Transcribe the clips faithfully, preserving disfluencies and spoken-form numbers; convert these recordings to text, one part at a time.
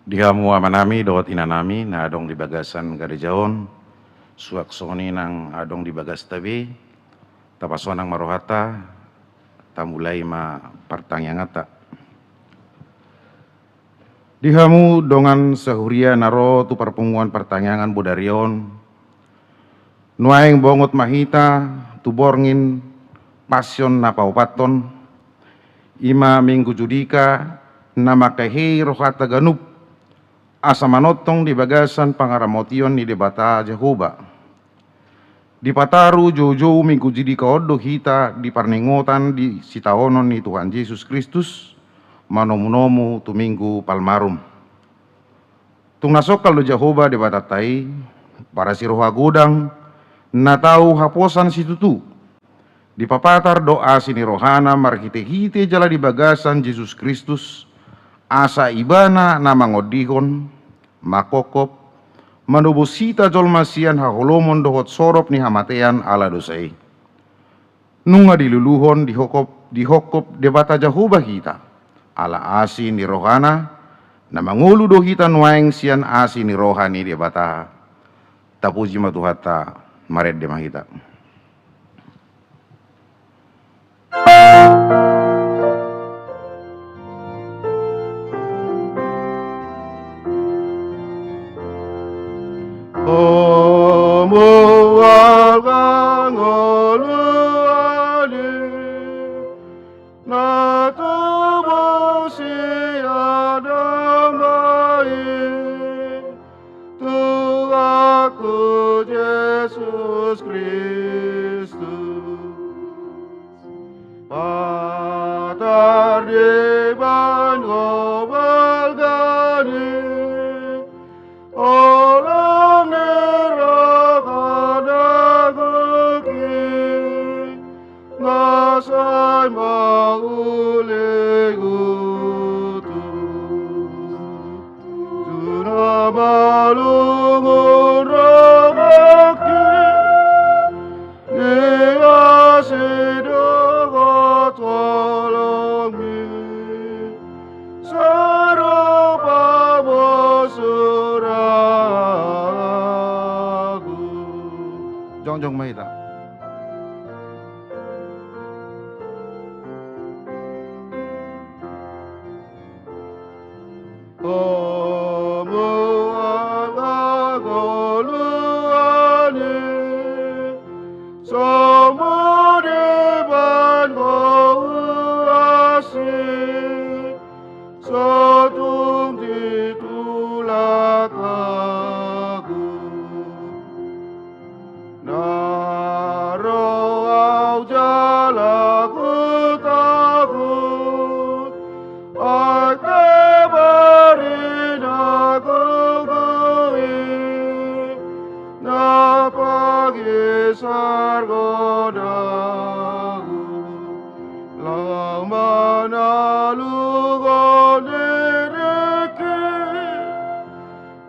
Di hamu amanami dohot inanami na adong di bagasan gareja on, suang songon i nang adong di bagasta be, tapasonang ma rohanta, tamulai ma partangianganta. Di hamu dongan sahuria na ro tu parpunguan partangiangan bodari on, nuaeng bongot ma hita tu borngin Pasion na paopathon, i ma Minggu Judika, na mangkehei rohanta ganup asa manongtong di bagasan pangaramotion ni Debata Jahowa. Dipataru joujou Minggu Judika on do hita di parningotan di sitaonon ni Tuhan Jesus Kristus, manomunomu tu Minggu Palmarum. Tung na songkal do Jahowa Debatanta i, parasi roha godang, na tau haposan situtu. Dipapatar do asi ni rohana marhitehite jala di bagasan Jesus Kristus, asa Ibana na mangondihon, manghophop, manobos hita jolma sian haholomon dohot sorop ni hamatean ala dosa i. Nunga diluluhon, dihophop, dihophop Debata Jahowa hita, ala asi ni rohana, na mangolu do hita nuaeng sian asi ni roha ni Debata. Tapuji ma Tuhanta, marende ma hita. Hamu angka ngolu ni na tubu sian Ama i, Tuhanku Jesus Kristus, patar di banua balga ni holong ni roha na gok i, na sai mauliutus tu na malungun rohangki di asi dohot holongmi, sai rupa bosurangku. Jongjong ma hita. Hamu angka ngolu ni, somu dibahen ho asi, so tung ditulak ahu. Na ro au jala hutahut, ai kabar i na gogo i, na pagisarhon ahu, laho manaluhon diringki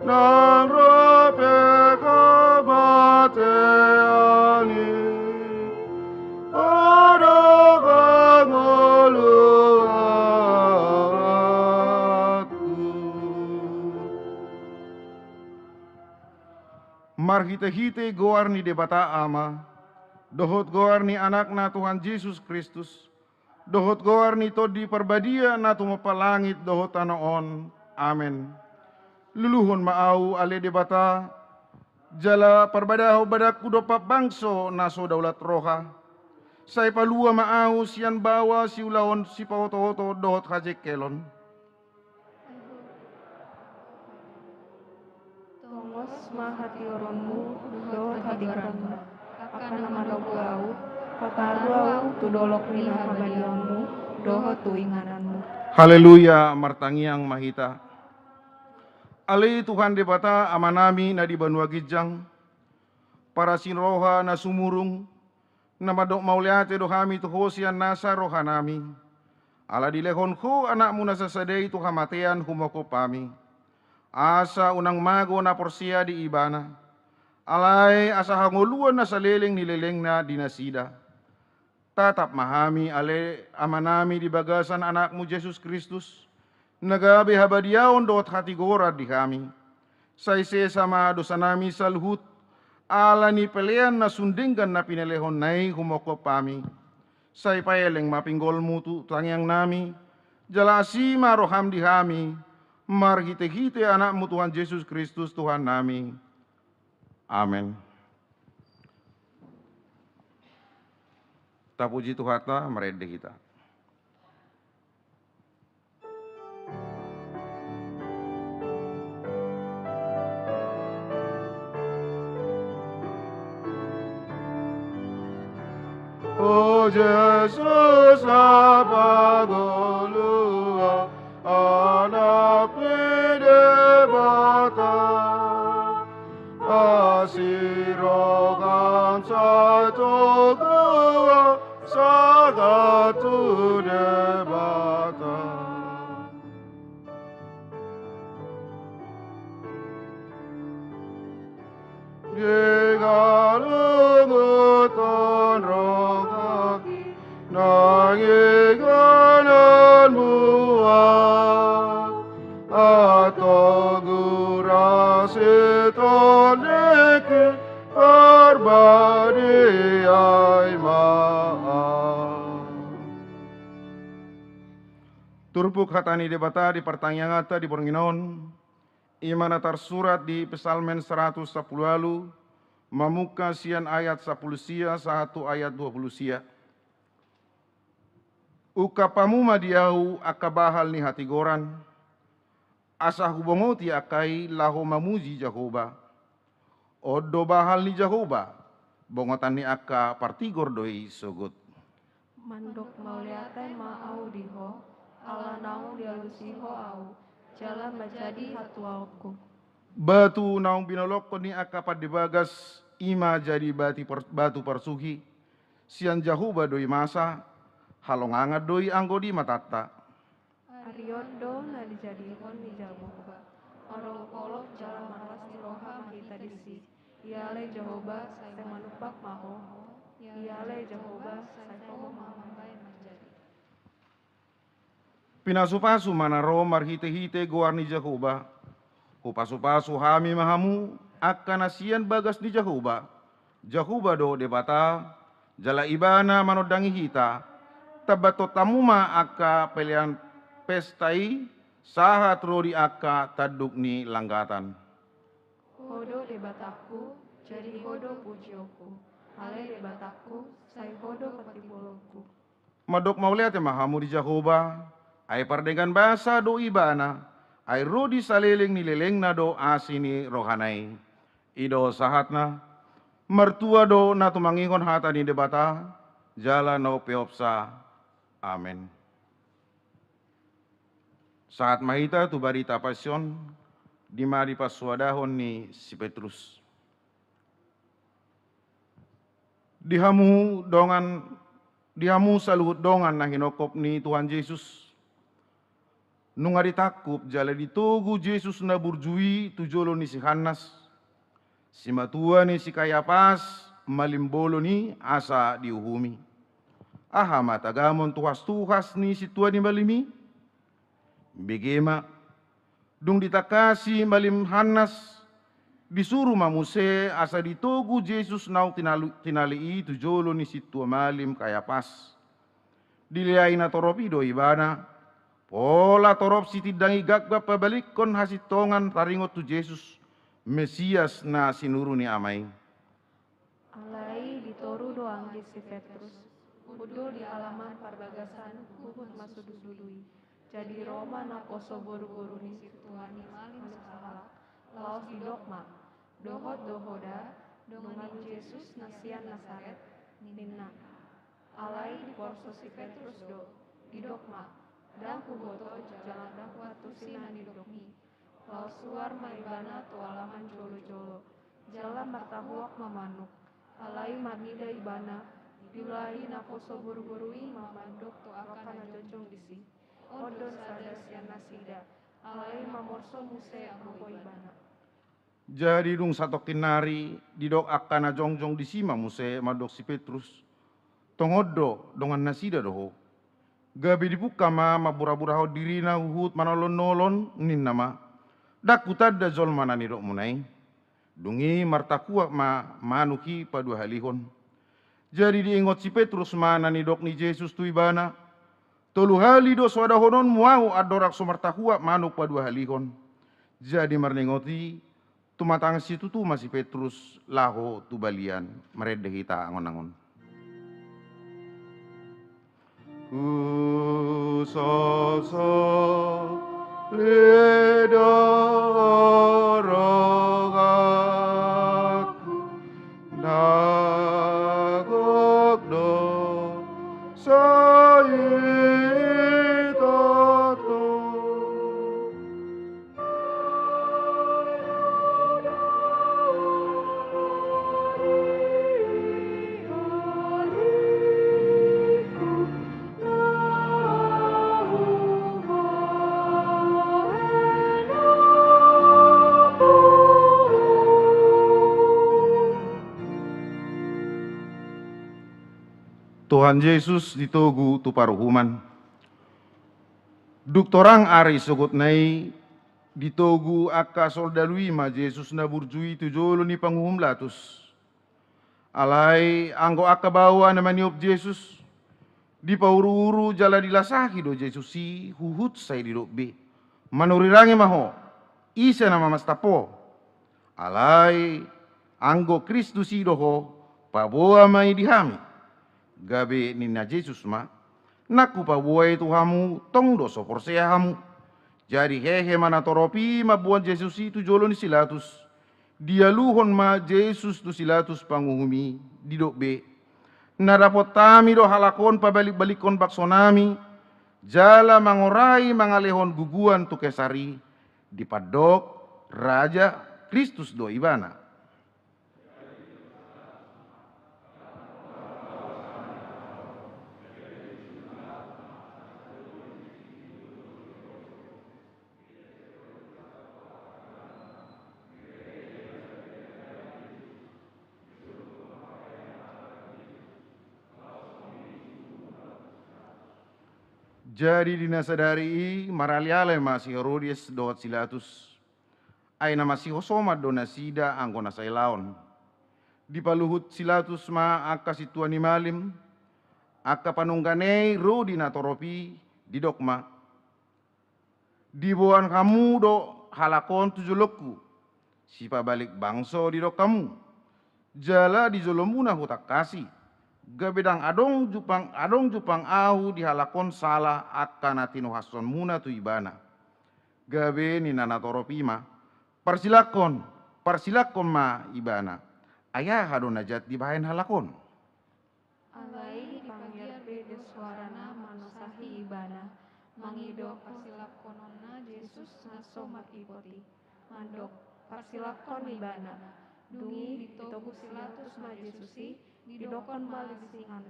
nang ro pe hamatean i. Adong hangoluanku. Marhitehite goar ni Debata Ama, dohot goar ni Anakna Tuhan Jesus Kristus, dohot goar ni Tondi Parbadia na tumompa langit dohot tano on. Amen. Luluhon ma ahu, ale Debata, jala parbadahon badanku dompak bangso na so daulat roha. Sai palua ma ahu sian baoa siulaon sipaotooto dohot hajengkelon. Tongos ma hatioronmu dohot hatigoranmu, angka na manogu ahu, pataru ahu tu dolok ni hahabaliaonmu dohot tu ingananmu. Haleluya, martangiang ma hita. Ale Tuhan Debata Amanami na di banua ginjang, parasi roha na sumurung, na mandok mauliate do hami tu Ho sian nasa rohanami, ala dilehon Ho Anakmu na sasada i tu hamatean humophop hami, asa unang mago na porsea di Ibana, alai asa hangoluan na saleleng ni lelengna di nasida. Tatap ma hami, ale Amanami, di bagasan Anakmu Jesus Kristus, Na gabe habadiaon dohot hatigoran di hami. Sai sesa ma dosanami saluhut, ala ni pelean na sun denggan na pinelehonna i humongkop hami. Sai paeleng ma pinggolmu tu tangiangnami, jala asi ma roham di hami, marhitehite Anakmu Tuhan Jesus Kristus Tuhannami. Amen. Tapuji Tuhanta, marende hita. O Jesus na pangoluan, Anak ni Debata, asi roham sai togu sahat tu Debata. Digalunguthon rohangki nang ingananmuna, antong hurasiton dengki parbadia i ma. Turpuk hata ni Debata di partangianganta di borngin on, i ma na tarsurat di Psalmen saratus sampulu ualu, mamungka sian ayat sampulu sia sahat tu ayat dua pulu sia. Ungkap hamu ma di ahu angka bahal ni hatigoran, asa hubongoti angka i laho mamuji Jahowa. On do bahal ni Jahowa, bongotan ni angka partigor do i sogot. Mandok mauliate ma ahu di Ho, ala naung dialusi Ho ahu, jala manjadi hatuaonku. Batu naung binolongkon ni angka pande bagas, i ma jadi bati par-, batu parsuhi. Sian Jahowa do i masa, halongangan do i anggo di matanta. Ari on do na dijadihon ni Jahowa, marolopolop jala marlas ni roha ma hita disi. Ia ale Jahowa, sai manumpak ma Ho. Ia ale Jahowa, sai Ho ma mambahen manjadi. Pinasupasu ma na ro marhitehite goar ni Jahowa. Hupasupasu hami ma hamu, angka na sian bagas ni Jahowa. Jahowa do Debata, jala Ibana manondangi hita. Tambathon hamu ma angka pelean pesta i, sahat ro di angka tanduk ni langgatan. Ho do Debatangku, jadi Ho do pujionku. Ale Debatangku, sai Ho do patimbulonku. Mandok mauliate ma hamu di Jahowa, ai pardenggan basa do Ibana, ai ro di saleleng ni lelengna do asi ni rohana i. I do sahatna, martua do na tumangihon hata ni Debata, jala na umpeopsa. Amen. Sahat ma hita tu barita pasion, di ma diparsuadahon ni si Petrus. Di hamu dongan, di hamu saluhut dongan na hinongkop ni Tuhan Jesus. Nunga ditangkup jala ditogu Jesus na burju i tu jolo ni si Hannas, simatua ni si Kayapas, malim bolon i asa diuhumi. Aha ma tagamon tuhas-tuhas ni sintua ni malim i? Bege ma, dung ditangkasi malim Hannas, disuru ma muse asa ditogu Jesus naung tinalu-, tinali i tu jolo ni sintua malim Kayapas. Dileai na torop i do ibana, pola torop sitindang i gakgak pabalikkon hasintongan taringot tu Jesus, Mesias na sinuru ni Ama i. Alai ditoru do anggi si Petrus, hundul di alaman parbagasan huhut masudusudu i. Jadi ro ma naposo boruboru ni sintua ni malim sahalak, laos didok ma, "Dohot do ho da, dongan ni Jesus na sian Nasaret?" ninna. Alai diporso si Petrus do, didok ma, "Ndang huboto jala ndang huantusi na nidokmi." Laos ruar ma ibana tu alaman jolojolo, jala martahuak ma manuk. Alai marnida ibana, diulai naposo boruboru i ma mandok tu angka na jongjong disi, "On do sada sian nasida." Alai mamorso muse anggo ibana. Jadi dung satongkin nari didok angka na jongjong disi ma muse mandok si Petrus, "Tongon do, dongannasida do ho." Gabe dipungka ma mamburahon dirina huhut manolon-nolon, ninna ma: Ndang hutanda jolma na nidokmuna i. Dung i martahuak ma manuk i paduahalihon. Jadi diingot si Petrus ma na nidok ni Jesus tu ibana: Tolu hali do so adahononmu ahu andorang so martahuak manuk paduahalihon. Jadi marningot i, tumatangan situtu ma si Petrus laho tu balian. Marende hita angon-angon. Husosoli do rohangku, na gok do sai toto. Tuhan Jesus ditogu tu paruhuman. Dung torang ari sogotna i, ditogu angka soldadu i ma Jesus na burju i tu jolo ni panguhum Latus. Alai anggo angka baoa na maniop Jesus, dipauru-uru jala dilasahi do Jesus i huhut sai didok be: Manurirangi ma ho, ise na mamastamp ho? Alai anggo Kristus i do ho, paboa ma i di hami. Gabe ninna Jesus ma: Ndang hupaboa i tu hamu, tong do so porsea hamu. Jadi hehe ma natorop i mamboan Jesus i tu jolo ni si Latus. Dialuhon ma Jesus tu si Latus panguhum i, didok be: Na dapot hami do halak on pabalik-balikkon bangsonami, jala mangorai mangalehon guguan tu Kesar i, dipandok raja Kristus do ibana. Jadi di na sadari i maraleale ma si Herodes dohot si Latus, ai na masihosoman do nasida anggo na sailaon. Dipaluhut si Latus ma angka sintua ni malim, angka panungganei ro di natorop i, didok ma: Diboan hamu do halak on tu jolongku, sipabalik bangso didok hamu. Jala di jolomuna hutangkasi, gabe ndang adong jumpang, adong jumpang ahu di halak on sala angka na tinuhashonmuna tu ibana. Gabe ninna natorop i ma: Parsilangkon, parsilangkon ma ibana. Ai aha do na jat dibahen halak on? Alai dipagiar be do suarana manosahi ibana, mangido parsilangkononna Jesus na so marhipot i, mandok: Parsilangkon ibana. Dung i ditogu si Latus ma Jesus i, didokkon ma lingsingan.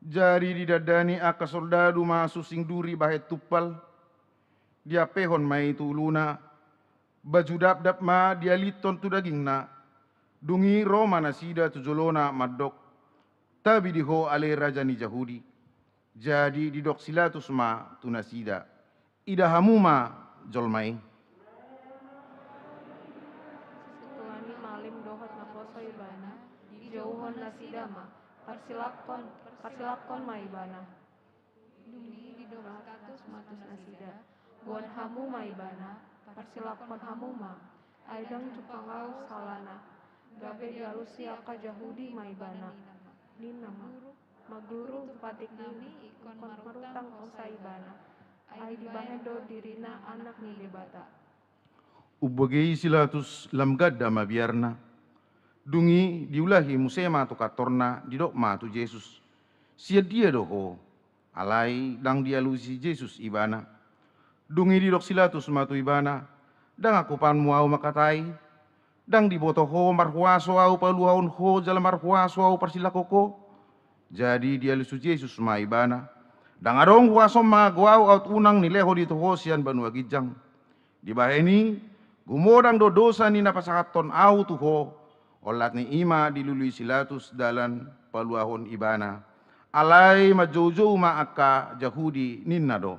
Jadi didandani angka soldadu ma susing duri bahen tumpal, diampehon ma i tu uluna, baju dapdap ma dialithon tu dagingna. Dung i ro ma nasida tu jolona mandok: Tabi di ho ale raja ni Jahudi. Jadi didok si Latus ma tu nasida: Ida hamu ma jolma i. Sintua ni malim dohot naposo ibana, dijouhon nasida ma: Parsilangkon, parsilangkon ma ibana. Dung i didok si Latus ma tu nasida: Boan hamu ma ibana, parsilangkon hamu ma, ai ndang jumpang ahu salana. Gabe dialusi angka Jahudi ma ibana, ninna ma: Ma guru, tu patik nami ingkon marutang hosa ibana, ai dibahen do dirina Anak ni Debata. Umbege i si Latus lam ganda ma biarna. Dung i diulahi muse ma tu kantorna, didok ma tu Jesus: Sian dia do ho? Alai ndang dialusi Jesus ibana. Dung i didok si Latus ma tu ibana: Ndang angkupanmu ahu mangkatai? Ndang diboto ho marhuaso ahu paluahon ho jala marhuaso ahu parsilangkon ho? Jadi dialusi Jesus ma ibana: Ndang adong huasom mangago ahu aut unang nilehon i tu ho sian banua ginjang. Dibahen i, gumodang do dosa ni na pasahathon ahu tu ho. Olat ni i ma dilului si Latus dalan paluahon ibana. Alai manjoujou ma angka Jahudi, ninna do: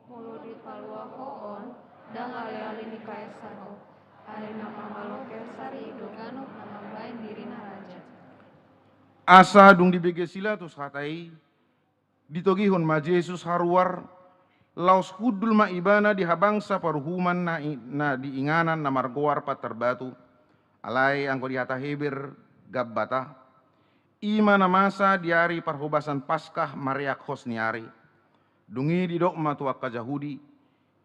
Molo dipalua ho on, ndang aleale ni Kaisar ho. Ai na mamalo Kaisar i do ganup na mambahen dirina raja. Asa dung dibege si Pilatus hata i, ditogihon ma Jesus haruar, laos hundul ma ibana di habangsa paruhuman na i-, na di inganan na margoar Pantar Batu, alai anggo di hata Heber, Gabbata, i ma na masa di ari parhobasan Paskah mareak hos ni ari. Dung i didok ma tu angka Jahudi: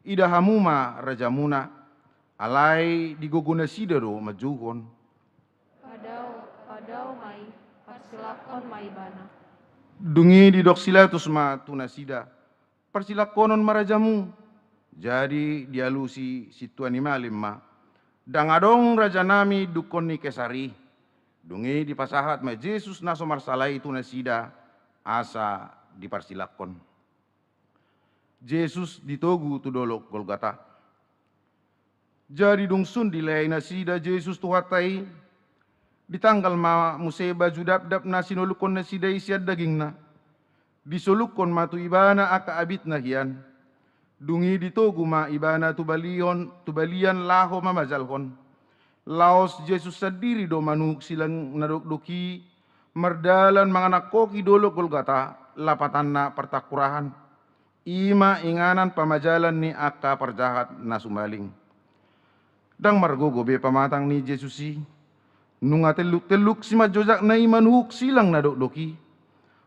Ida hamu ma rajamuna. Alai digogo nasida do manjouhon: Padao, padao ma i, parsilanghon ma ibana. Dung i didok si Pilatus ma tu nasida: Parsilanghonon ma rajamu. Jadi dialusi sintua ni malim ma: Ndang adong rajanami dungkon ni Kesar i. Dung i dipasahat ma Jesus na so marsala i tu nasida, asa diparsilanghon. Jesus ditogu tu dolok Golgata. Jadi dung sun dilehai nasida Jesus Tuhanta i, ditanggal ma muse baju dapdap na sinolukhon nasida i sian dagingna. Disolukhon ma tu ibana angka abitna hian. Dung i ditogu ma ibana tu balion, tu balian laho mamajalhon. Laos Jesus sandiri do manuhuk silang na dokdok i, mardalan manganangkoki dolok Golgata, lapatanna Partangkurahan. I ma inganan pamajalan ni angka parjahat na sumaling. Ndang margogo be pamatang ni Jesus i. Nunga telluk-telluk simanjojakna i manuhuk silang na dokdok i.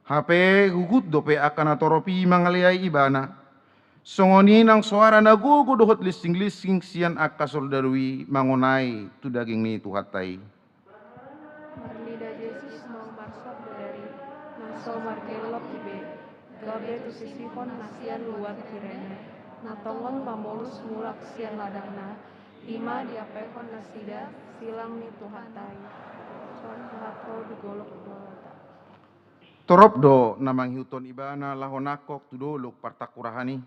Hape huhut dope angka na torop i mangaleai ibana. Songon i nang soara na gogo dohot linsing-linsing sian angka soldadu i mangonai tu daging ni Tuhanta i. Marnida Jesus naung marsabda dari, na so margellok i be, gabe tusisihon na sian luat Kirene, na tongon mamolus mulak sian ladangna, i ma diampehon nasida silang ni Tuhanta i. Songon i ma di dolok Golgata. Torop do na mangihuthon ibana laho nangkok tu dolok Partangkurahan i.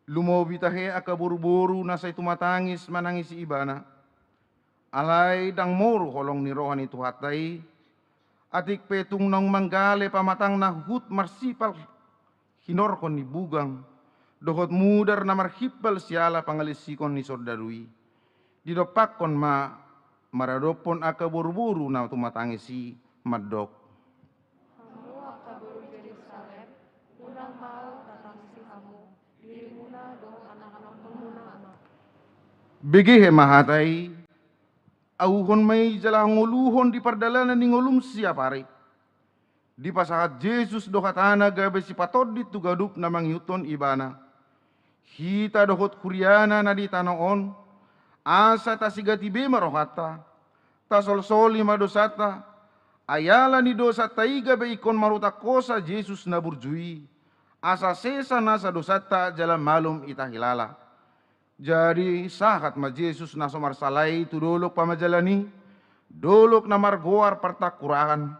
Lumobi tahe angka boru-boru na sai tumatangis manangisi ibana. Alai ndang moru holong ni roha ni Tuhanta i, atik pe tung naung manggale pamatangna huhut marsipal hinorhon ni bugang, dohot mudar na marhimpal siala pangalinsikon ni soldadu i. Didompakkon ma maradophon angka boru-boru na tumatangis i mandok: Hamu angka boru Jerusalem, unang mau tatangisi hamu dirimuna dohot anak-anakmuna. Begehe ma hata i, auhon ma i jala ngoluhon di pardalanan ni ngolum siapari. Dipasahat Jesus do hatana gabe sipatondit tu ganup na mangihuthon ibana. Hita dohot huriana na di tano on, asa tasigati be ma rohanta, tasolsoli ma dosanta, ai ala ni dosanta i gabe ingkon marutang hosa Jesus na burju i, asa sesa nasa dosanta jala malum hita hilala. Jadi sahat ma Jesus na so marsala i tu dolok pamajalan i, dolok na margoar Partangkurahan,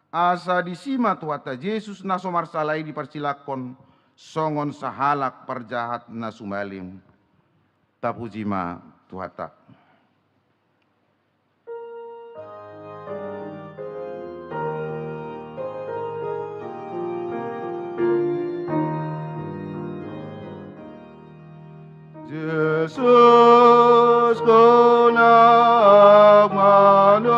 asa disi ma Tuhanta Jesus na so marsala i diparsilanghon songon sahalak parjahat na sumaling. Tapuji ma Tuhanta. Jesus, Ho na manobus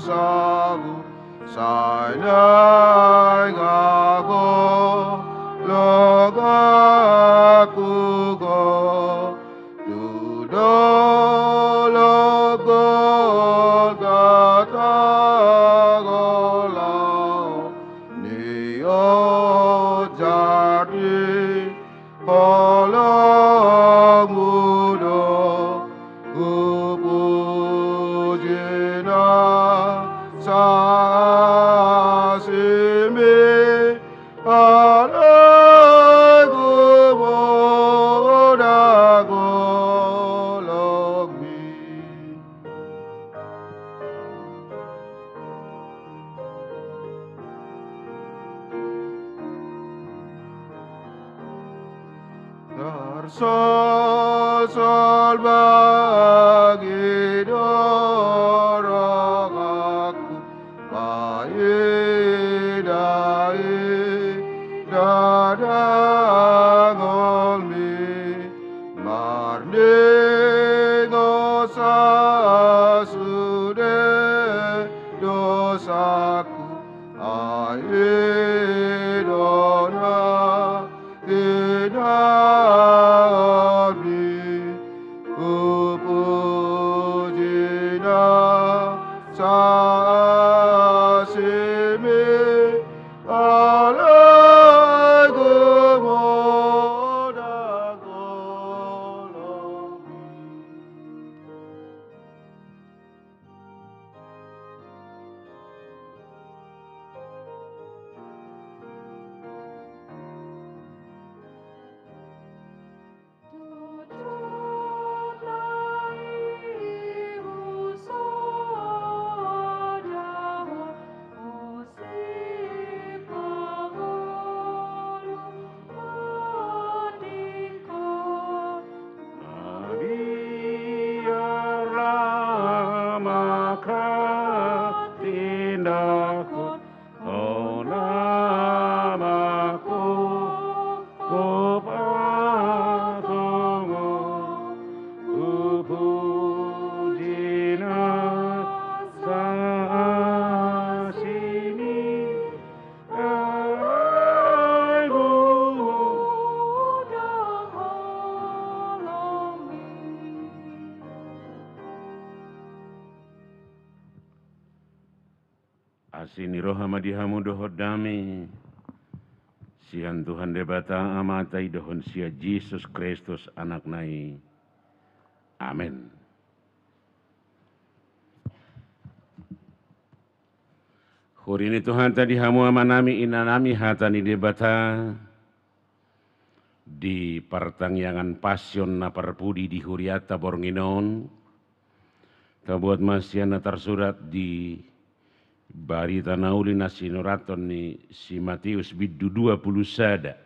ahu, sai naeng haholonganku Ho. Tu dolok Golgata Ho laho, ni ojar ni holongmu do, hupuji nang asingmi, alai gumodang holongmi. Tarsolsol bagi do rohangku, bahen Asi ni roha ma di hamu dohot dame sian Tuhan Debata Amanta i dohot sian Jesus Kristus Anakna i. Amen. Huri ni Tuhanta di hamu amanami inanami, hata ni Debata di partangiangan Pasion na parpudi di hurianta borngin on, tabuat ma sian na tarsurat di Barita na Uli na sinurathon ni si Mateus bindu dua pulu sada.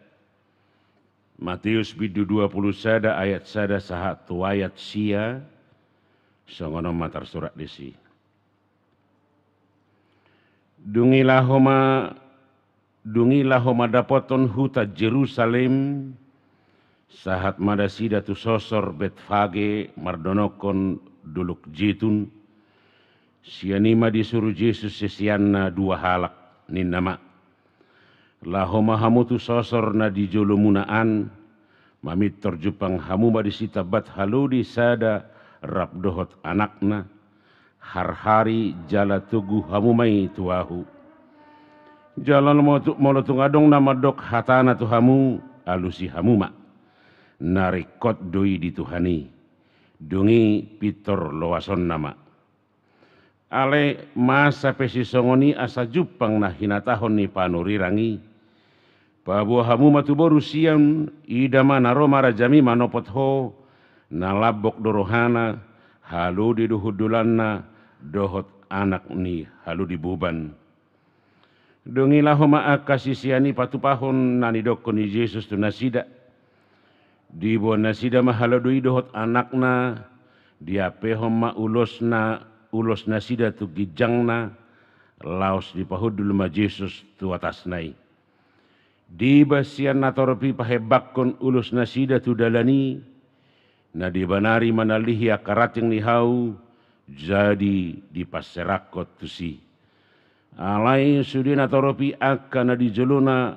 Mateus bindu dua pulu sada ayat sada sahat tu ayat sia, songon on ma tarsurat disi. Dung i laho ma, dung i laho mandapothon huta Jerusalem, sahat ma nasida tu sosor Betfage mardonokkon Dolok Jetun. Sian i ma disuru Jesus siseanna dua halak, ninna ma: Laho ma hamu tu sosor na di jolomuna an, mamintor jumpang hamu ma disi tambat halode sada rap dohot anakna, harhari jala togu hamu ma i tu ahu. Jala molo tu-, molo tung adong na mandok hatana tu hamu, alusi hamu ma. Na ringkot do i di Tuhan i. Dung i pintor loasonna ma. Alai masa pe sisongon i asa jumpang na hinatahon ni panurirang i? Paboa hamu ma tu boru Sion, ida ma na ro ma rajami manopot ho, na lambok do rohana, halode do hundulanna, dohot anak ni halode boban. Dung i laho ma angka sisean i patupahon na nidokkon ni Jesus tu nasida. Diboan nasida ma halode i dohot anakna, diampehon ma ulosna, ulos nasida tu ginjangna, laos dipahundul ma Jesus tu atasna i. Deba sian natorop i pahembanghon ulos nasida tu dalan i, na deba nari manallihi angka ranting ni hau, jadi dipanserakhon tusi. Alai sude natorop i angka na di jolona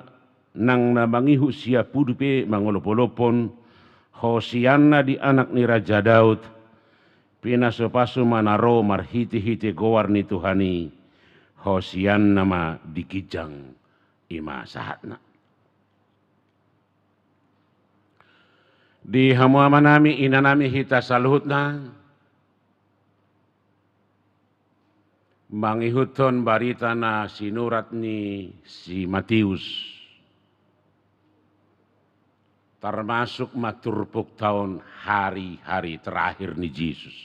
nang na mangihut sian pudi pe mangolopolophon: Hosianna di Anak ni Raja Daud, pinasu-pasu ma na ro marhitehite goar ni Tuhan i, Hosianna ma di ginjang. I ma sahatna. Di hamu amanami, inanami, hita saluhutna, mangihuthon barita na sinurat ni si Mateus, tarmasuk ma turpukta on hari-hari terakhir ni Jesus.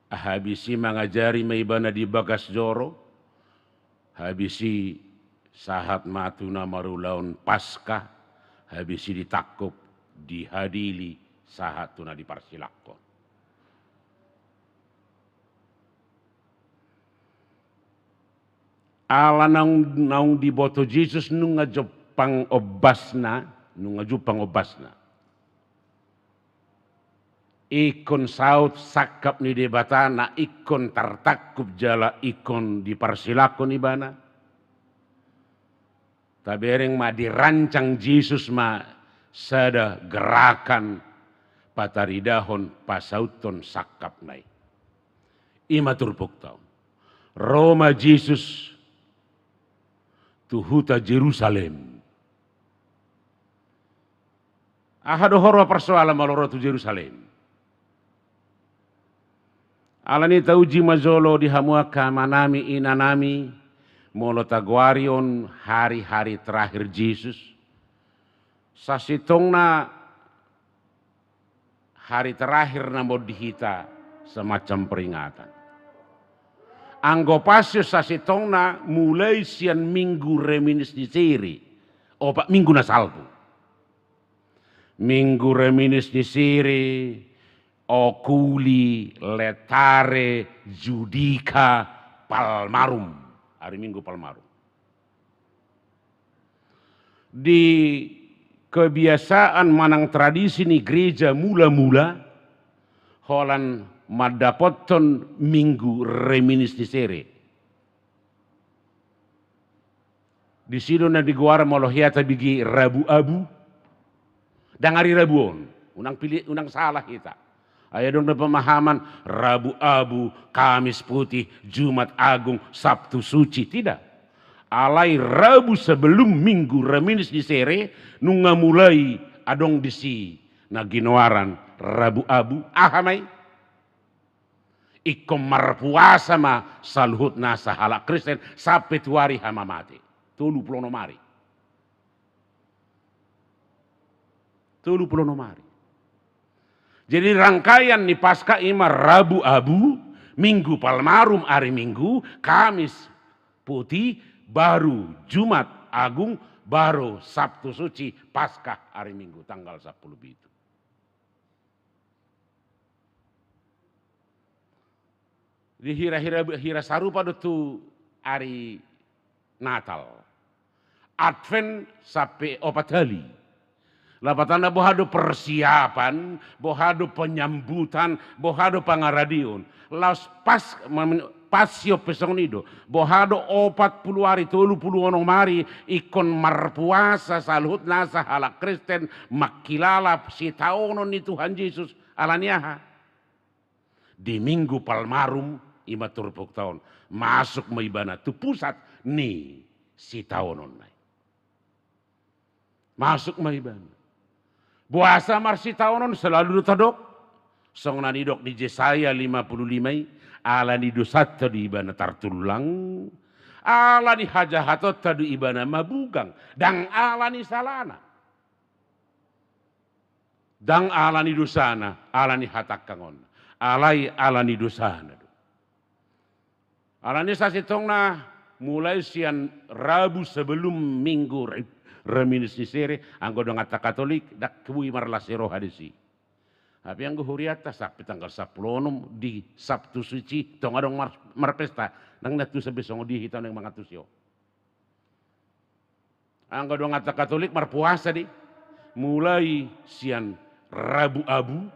Habis i mangajari ma ibana di bagas joro, habis i sahat ma tu na marulaon Paska, habis i ditangkup, dihadili, sahat tu na diparsilakhon. Ala naung, naung diboto Jesus nunga jumpang ombasna, nunga jumpang ombasna. Ingkon saut sangkap ni Debata na ingkon tartangkup jala ingkon diparsilakhon ibana. Tabereng ma dirancang Jesus ma sada gerakan pataridahon pasauthon sangkapna i. I ma turpukta on. Ro ma Jesus tu huta Jerusalem. Aha do ho ro parsoalan molo ro tu Jerusalem? Alani i tauji ma jolo di hamu angka amanami, inanami, molo tagoari on hari-hari terakhir Jesus. Sasintongna hari terakhir na molo di hita semacam peringatan. Anggo Pasion sasintongna mulai sian minggu Reminiscere, opat minggu na salpu. Minggu Reminiscere, Oculi, Laetare, Judica, Palmarum. Ari Minggu Palmarum. Di kebiasaan manang tradisi ni gereja mula-mula, holan mandapothon minggu Reminiscere. Disi do na digoar molo hea tabege Rabu Abu. Ndang ari Rabu on, unang pili-, unang salah hita. Ai adong do pemahaman Rabu Abu, Kamis Putih, Jumat Agung, Sabtu Suci. Tidak. Alai Rabu sebelum Minggu Reminis di Sere, nunga mulai adong disi na ginoaran Rabu Abu. Aha ma i? Ingkon marpuasa ma saluhutna sahalak Kristen sampe tu ari hamamate. Tolu pulu onom ari. Tolu pulu onom ari. Jadi rangkaian ni Paskah i ma Rabu Abu, Minggu Palmarum ari Minggu, Kamis Putih, baru Jumat Agung, baru Sabtu Suci, Paskah ari Minggu tanggal sampulu pitu. Di hira-hira, hira sarupa do tu ari Natal. Advent sampe opat hali. Lapatanna boha do persiapan, boha do penyambutan, boha do pangaradeon. Laos pas, mem-, Passio pe songon i do. Boha do opat pulu ari, tolu pulu onom ari, ingkon marpuasa saluhutna sahalak Kristen, mangkilala sitaonon ni Tuhan Jesus. Ala ni aha? Di Minggu Palmarum, i ma turpukta on, masuk ma ibana tu pusat ni sitaononna i. Masuk ma ibana. Boasa marsitaonon selalu do tadok? Songon na nidok ni Jesaya lima pulu lima i, ala ni dosanta do ibana tartullang, ala ni hajahatonta do ibana mabugang, ndang ala ni salana. Ndang ala ni dosana, ala ni hatangkangonna. Alai ala ni dosana do. Ala ni sasintongna mulai sian Rabu sebelum Minggu Re-, Reminis ni Sere, anggo donganta Katolik, ndang boi marlas ni roha disi. Tapi anggo hurianta sampe tanggal sampulu onom di Sabtu Suci, tong adong mar-, marpesta, ndang na tusa be songon dia hita naeng mangantusi on. Anggo donganta Katolik marpuasa do i, mulai sian Rabu Abu,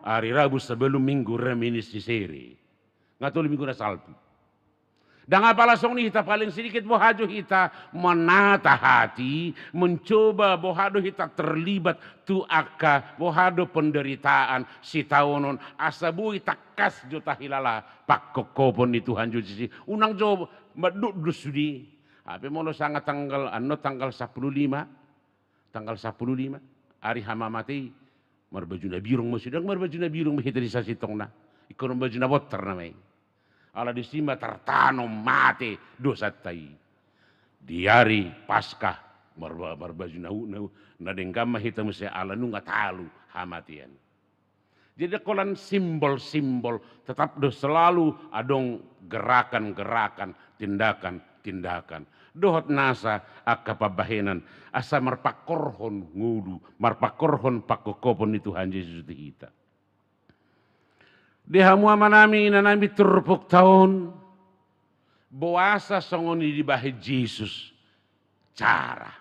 ari Rabu sebelum Minggu Reminis ni Sere. Nga tolu minggu na salpu. Ndang apala songon i hita, paling sedikit boha jo hita menata hati, mencoba boha do hita terlibat tu angka boha do penderitaan sitaonon, asa boi tangkas jo tahilala pangkophopon ni Tuhan Jesus i. Unang jo mandokdok sude. Hape molo sanga tanggal, annon tanggal sampulu lima, tanggal sampulu lima, ari hamamate i, marbaju na birong ma sude, ndang marbaju na birong ma hita di sasintongna. Ingkon marbaju na bontar nama i. Ala disi ma tartanom mate dosanta i. Di ari Paskah, marba-, marbaju na u-, na u-, na denggan ma hita muse ala nunga talu hamatean. Jadi, holan simbol-simbol, tetap do selalu adong gerakan-gerakan, tindakan-tindakan. Dohot nasa angka pambahenan, asa marpangkorhon ngolu, marpangkorhon pangkophopon ni Tuhan Jesus di hita. Di hamu amanami, inanami, turpukta on, boasa songon i dibahen Jesus cara.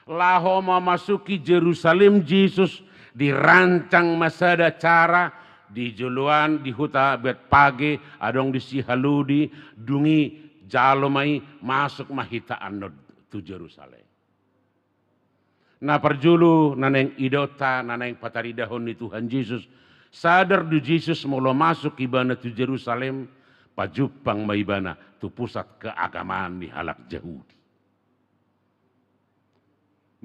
Laho mamasuki Jerusalem Jesus, dirancang ma sada cara, di joloan di huta Betpage, adong disi halodi, dung i jalo ma i, masuk ma hita annon tu Jerusalem. Na parjolo na naeng idaonta, na naeng pataridahon ni Tuhan Jesus, sadar do Jesus molo masuk ibana tu Jerusalem, pajumpang ma ibana tu pusat keagamaan ni halak Jahudi.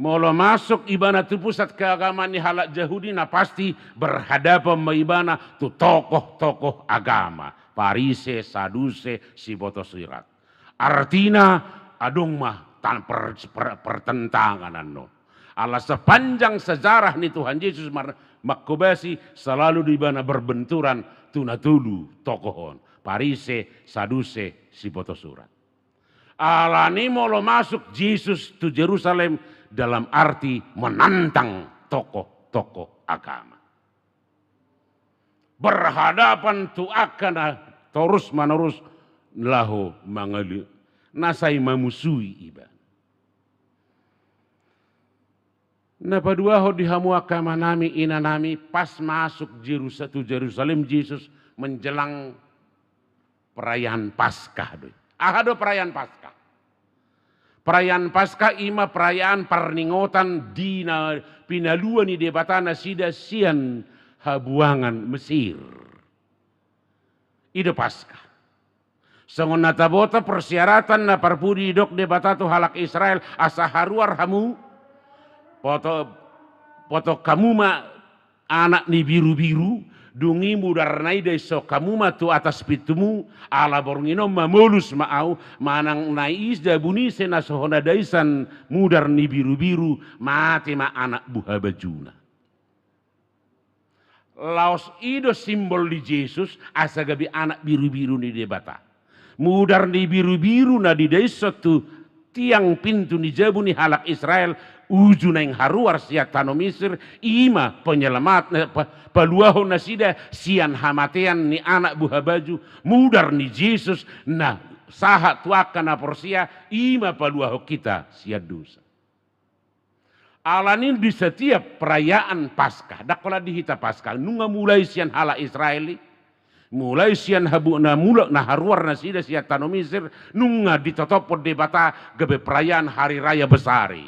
Molo masuk ibana tu pusat keagamaan ni halak Jahudi, na pasti berhadapan ma ibana tu tokoh-tokoh agama, Parise, Saduse, siboto surat. Artina, adong ma tan-, per-, per-, pertentangan annon. Ala sepanjang sejarah ni Tuhan Jesus mar-, mangkobasi, selalu do ibana berbenturan tu na tolu tokoh on, Parise, Saduse, siboto surat. Ala ni molo masuk Jesus tu Jerusalem dalam arti menantang tokoh-tokoh agama. Berhadapan tu angka na torus-manorus laho mangali-, na sai mamusui ibana. Na paduahon di hamu angka amanami, inanami, pas masuk Jerusa-, tu Jerusalem Jesus menjelang perayaan Paskah do i. Aha do perayaan Paskah? Perayaan Paskah i ma perayaan parningotan di na pinalua ni Debata nasida sian habuangan Mesir. I do Paskah. Songon na taboto persyaratan na parpudi didok Debata tu halak Israel asa haruar hamu, poto-, potong hamu ma anak ni birubiru, dung i mudarna i daishon hamu ma tu atas pintumu, ala borngin on mamolus ma ahu, manang na i jabun ise na so hona daisan mudar ni birubiru, mate ma anak buhabajuna. Laos i do simbol ni Jesus asa gabe anak birubiru ni Debata. Mudar ni birubiru na didaishon tu tiang pintu ni jabu ni halak Israel, uju naeng haruar sian tano Misir, i ma penyelamat, eh, pa-, paluahon nasida sian hamatean ni anak buhabaju, mudar ni Jesus na sahat tu angka na porsea, i ma paluahon hita sian dosa. Alani di setiap perayaan Paskah, ndang holan di hita Paskah, nunga mulai sian halak Israel i, mulai sian habu-, na mulak na haruar nasida sian tano Misir, nunga ditotophon Debata gabe perayaan hari raya besar i.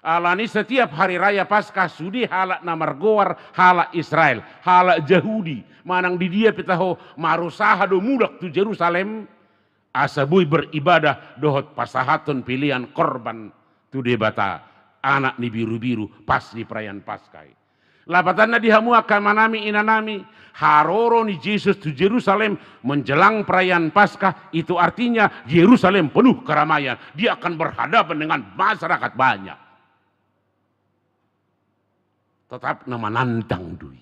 Alani setiap hari raya Paskah sude halak na margoar halak Israel, halak Jahudi, manang di dia pe taho, marusaha do mulak tu Jerusalem, asa boi beribadah dohot pasahathon pelean korban tu Debata, anak ni birubiru, pas di perayaan Paskah i. Lapatanna di hamu angka amanami, inanami, haroro ni Jesus tu Jerusalem menjelang perayaan Paskah, itu artinya Yerusalem penuh keramaian. Dia akan berhadapan dengan masyarakat banyak. Tetap na manantang do i.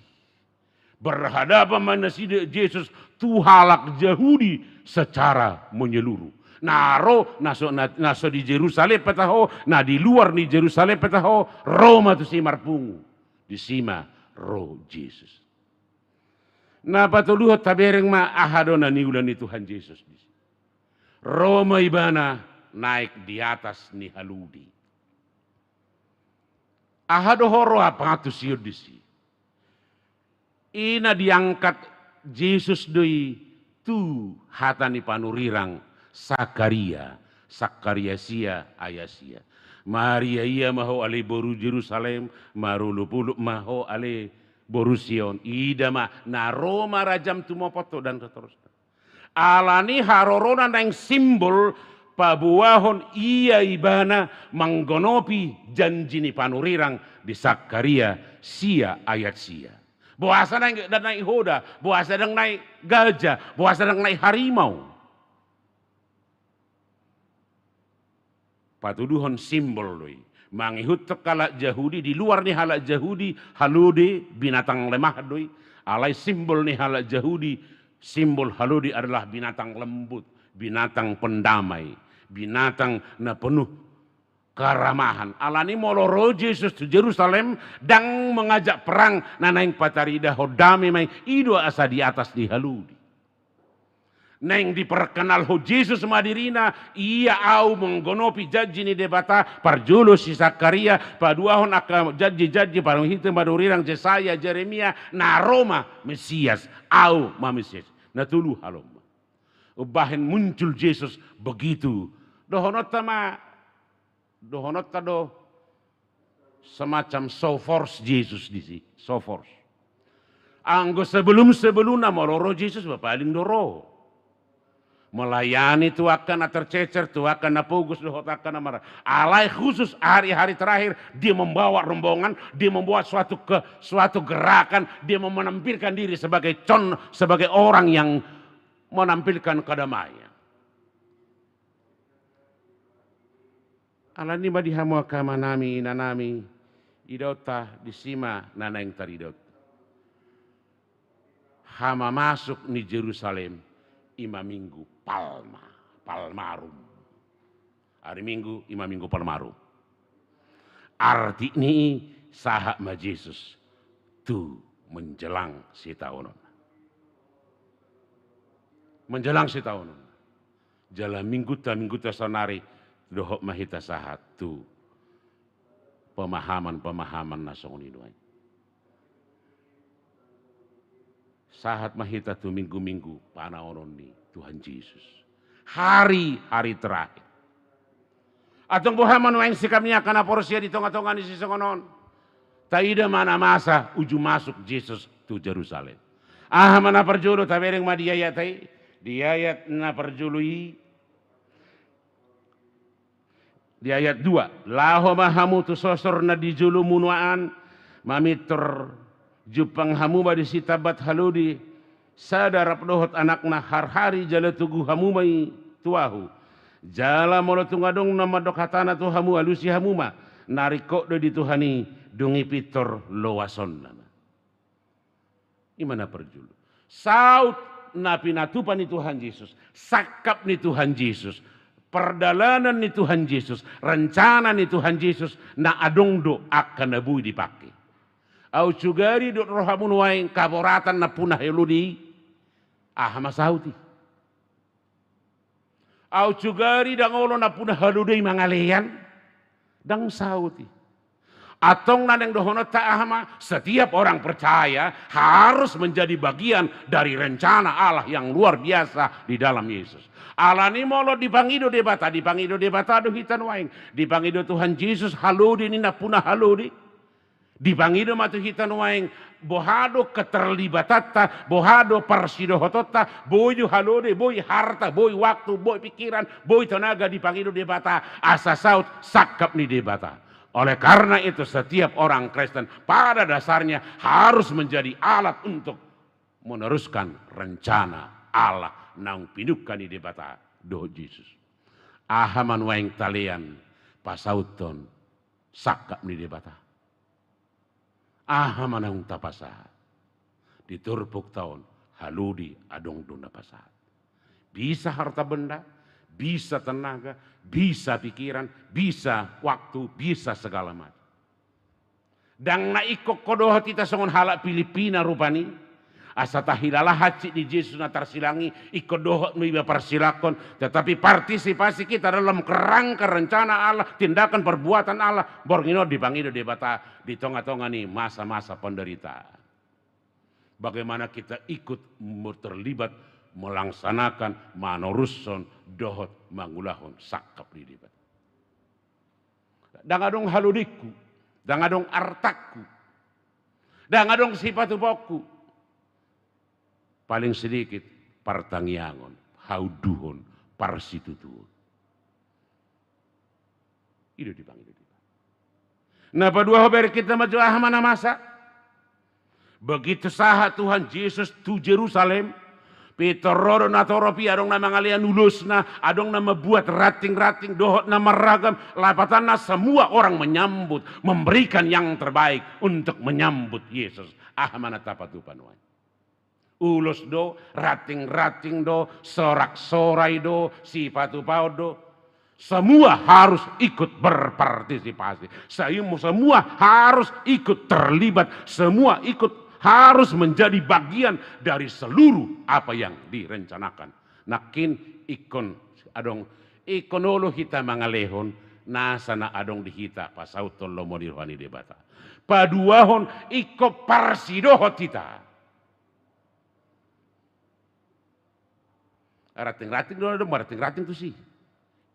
Berhadapan ma nasida Jesus tu halak Jahudi secara menyeluruh. Na ro, na so, na, na so di Jerusalem pe taho, na di luar ni Jerusalem pe taho, ro ma tusi marpungu. Disi ma ro Jesus. Na patoluhon, tabereng ma aha do na niula ni Tuhan Jesus disi. Ro ma ibana naek di atas ni halode. Aha do ho ro, aha pangantusion disi? I na diangkat Jesus do i tu hata ni panurirang Sakaria, Sakaria sia ayat sia. Mariaria ma ho ale boru Jerusalem, marolopolop ma ho ale boru Sion, ida ma na ro ma rajam tumopot ho, dan seterusnya. Alani harorona naeng simbol paboahon ia ibana manggonopi janji ni panurirang di Sakaria sia ayat sia. Boasa naeng, ndang naek hoda, boasa ndang naek gaja, boasa ndang naek harimau. Patuduhon simbol do i. Mangihuthon halak Jahudi, di luar ni halak Jahudi, halode binatang lemah do i. Alai simbol ni halak Jahudi, simbol halode adalah binatang lembut, binatang pendamai, binatang na penuh keramahan. Alani molo ro Jesus tu Jerusalem, ndang mengajak perang, na naeng pataridahon dame ma i, i do asa di atas ni halode. Naeng diperkenalhon Jesus ma dirina, ia ahu manggonopi janji ni Debata, parjolo si Sakaria, paduahon angka janji-janji pangihuthon panurirang Jesaya, Jeremia, na ro ma Mesias, ahu ma Mesias. Na tolu halom ma. Umbahen muncul Jesus begitu. Dohononta ma Dohononta do semacam show force Jesus disi, show force. Anggo sebelum-sebelumna molo ro Jesus, ba paling do ro. Melayani tu angka na tercecer, tu angka na pogos dohot angka na mara. Alai khusus hari-hari terakhir, dia membawa rombongan, dia membawa suatu ke-, suatu gerakan, dia menampilkan diri sebagai con-, sebagai orang yang menampilkan kedamaian. Alani ma di hamu angka amanami, inanami, idaonta disi ma na naeng taridaonta. Hamamasuk ni Jerusalem i ma Minggu Palma, Palmarum. Ari Minggu i ma Minggu Palmarum. Arti ni i, sahat ma Jesus tu menjelang sitaonon. Menjelang sitaonon. Jala minggunta, minggunta saonari, dohot ma hita sahat tu pemahaman-pemahaman na songon i nuaeng. Sahat ma hita tu minggu-minggu panaonon ni Tuhan Jesus. Hari-hari terakhir. Antong boha ma nuaeng sikap ni angka na porsea di tonga-tonga ni sisongon on? Taida ma na masa uju masuk Jesus tu Jerusalem. Aha ma na parjolo, tabereng ma di ayat i, di ayat na parjolo i, di ayat dua, laho ma hamu tu sosor na di jolo muna an, mamintor jumpang hamu ma disi tambat halode, sada rap dohot anakna, harhari jala togu hamu ma i tu ahu. Jala molo tung adong na mandok hatana tu hamu, alusi hamu ma, na ringkot do di Tuhan i, dung i pintor loasonna ma. I ma na parjolo. Saut na pinatupa ni Tuhan Jesus, sangkap ni Tuhan Jesus, pardalanan ni Tuhan Jesus, rencana ni Tuhan Jesus, na adong do angka na boi dipangke. Aut sugari do rohamu nuaeng kaboratan nampuna halode i, aha ma saut i? Aut sugari ndang olo nampuna halode i mangalean, ndang saut i. Antong na naeng dohononta aha ma, setiap orang percaya harus menjadi bagian dari rencana Allah yang luar biasa di dalam Yesus. Alani molo dipangido Debata, dipangido Debata do hita nuaeng, dipangido Tuhan Jesus halode ni nampuna halode. Dipangido ma tu hita nuaeng, boha do keterlibatanta, boha do parsidohotonta, boi do halode, boi harta, boi waktu, boi pikiran, boi tenaga, dipangido Debata, asa saut sangkap ni Debata. Oleh karena itu, setiap orang Kristen pada dasarnya harus menjadi alat untuk meneruskan rencana Allah naung pinungka ni Debata dohot Jesus. Aha ma nuaeng talean pasauthon sangkap ni Debata? Aha ma naung tapasahat? Di turpukta on, halode adong do na pasahat. Bisa harta benda, bisa tenaga, bisa pikiran, bisa waktu, bisa segala macam. Ndang na ingkon ho dohot hita songon halak Pilipina rupani, asa tahilala hansit ni Jesus na tarsilang i, ingkon dohot ma iba parsilangkon, tetapi partisipasi kita dalam kerangka rencana Allah, tindakan perbuatan Allah, borngin on dipangido Debata di tonga-tonga ni masa-masa penderitaan. Bagaimana kita ikut me-, terlibat melaksanakan, manorushon, dohot mangulahon sangkap ni Debata. Ndang adong halodengku, ndang adong artangku, ndang adong sipatupaonku. Paling sedikit partangiangon, haunduhon, parsitutuon. I do dipangido Debata. Na paduahon, bereng hita ma jo aha ma na masa. Begitu sahat Tuhan Jesus tu Jerusalem, pintor ro do natorop i, adong na mangalean ulosna, adong na mambuat ranting-ranting dohot na marragam, lapatanna semua orang menyambut, memberikan yang terbaik untuk menyambut Yesus. Aha ma na tapatupa nuaeng? Ulos do, ranting-ranting do, sorak-sorai do, sipatupaon do. Semua harus ikut berpartisipasi. Sehingga semua harus ikut terlibat. Semua ikut harus menjadi bagian dari seluruh apa yang direncanakan. Nangkin ingkon adong, ingkon olo hita mangalehon nasa na adong di hita pasauthon lomo ni roha ni Debata. Paduahon, ingkon parsidohot hita. Ranting-ranting do na adong, marranting-ranting tusi.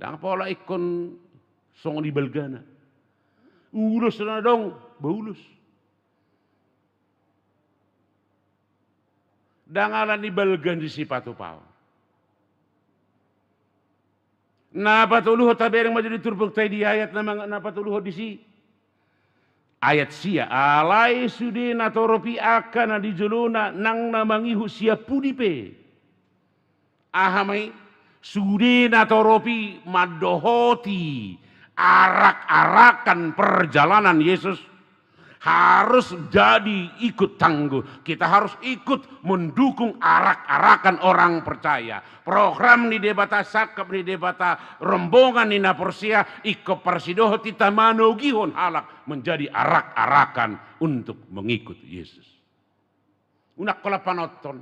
Ndang pola ingkon songon i balgana. Ulos do na adong, ba ulos. Ndang ala ni balga ni sipatupaon. Na patoluhon, tabereng ma jo di turpukta i di ayat na mang-, na patoluhon disi. Ayat sia, alai sude natorop i angka na di jolona nang na mangihut sian pudi pe. Aha ma i? Sude natorop i mandohoti arak-arakan perjalanan Yesus. Harus jadi ikut tangguh. Kita harus ikut mendukung arak-arakan orang percaya. Program ni Debata, sangkap ni Debata, rombongan ni na porsea, ingkon parsidohot hita manogihon halak menjadi arak-arakan untuk mengikut Yesus. Unang holan panonton.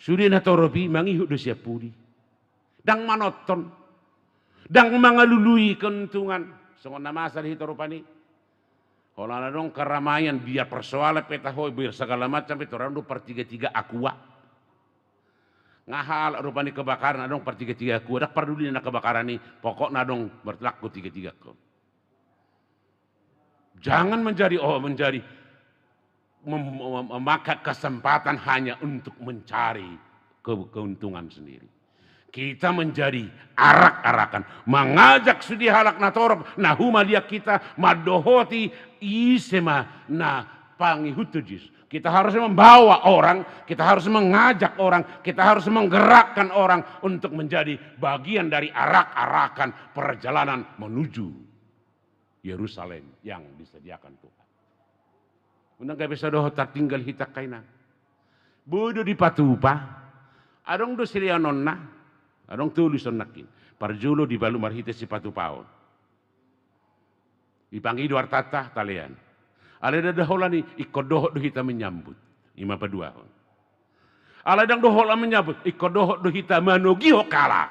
Sude natorop i mangihut do sian pudi. Ndang manonton. Ndang mangalului keuntungan. Songon na masa di hita rupani. Holan adong keramaian, biar persoalan pe taho, biar segala macam pe, torang do partiga-tiga aqua. Nga halak rupani kebakaran, adong partiga-tiga aqua. Ndang parduli na kebakaran i, pokokna adong berlaku tiga-tiga aqua. Jangan menjadi, oh, menjadi mem-, mem-, memakai kesempatan hanya untuk mencari ke-, keuntungan sendiri. Kita menjadi arak-arakan, mangajak sude halak na torop, na humaliang hita, mandohoti ise ma na pangihuthon Jesus. Kita harus membawa orang, kita harus mengajak orang, kita harus menggerakkan orang untuk menjadi bagian dari arak-arakan perjalanan menuju Yerusalem yang disediakan Tuhan. Unang gabe so dohot tartinggal hita angka inang. Boi do dipatupa, adong do silehononna, adong tolu sonangkin. Parjolo dibalu marhite sipatupaon. Dipangido artanta, talean. Alai ndada holan i, ingkon dohot do hita menyambut. I ma paduahon. Alai ndang dohot holan menyambut, ingkon dohot do hita manogihon halak.